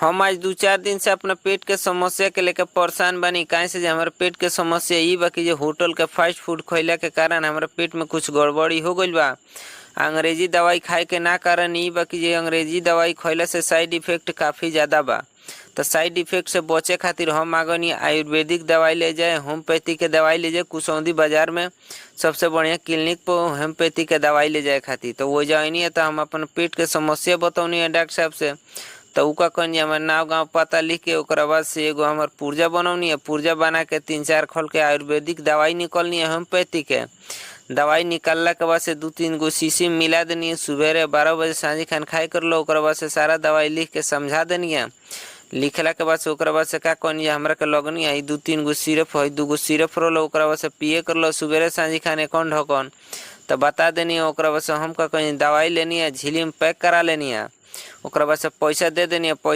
हम आज 2-4 दिन से अपना पेट के समस्या के लेके परेशान बानी। काहे से जे हमर पेट के समस्या इ बा कि जे होटल के फास्ट फूड खइला के कारण हमरा पेट में कुछ गड़बड़ी हो गइल बा। अंग्रेजी दवाई खाए के ना कारण इ बा कि जे अंग्रेजी दवाई खइला से साइड इफेक्ट काफी ज्यादा बा। त साइड इफेक्ट से बचे खातिर हम आगनी आयुर्वेदिक दवाई ले जाए, होम्योपैथी के दवाई ले जाए। कुसौदी बाजार में सबसे बढ़िया क्लिनिक पर होम्योपैथी के दवाई ले जाए खातिर। तो वो जाइनी त हम अपन पेट के समस्या बतौनी है डॉक्टर साहब से। त उ का कहनी हमर नाव गाँव पता लिख के ओकरा बाद से एगो हमर पुर्जा बनौनी है। पुर्जा बना के 3-4 खोल के आयुर्वेदिक दवाई निकलनी है होम्योपैथी के। दवाई निकालला के बाद से 2-3 गो शीशी में मिला देनी है। सुबेरे 12 बजे सांझी खान खाए कर लो। ओकरा बाद से सारा दवाई लिख के समझा देनी है। लिखला के बाद से ओकरा बाद से का कहनी हमरा के लगनी है 2-3 गो सिरप है, 2 गो सिरप रहलो, ओकरा बाद से पिए कर लो सुबेरे सांझी खान एकन ढक्कन। त बता देनी है। ओकरा बाद से हम का कहनी दवाई लेनी है, झिल्ली में पैक करा लेनी है। ओकरा बाद से पैसा दे देनी है।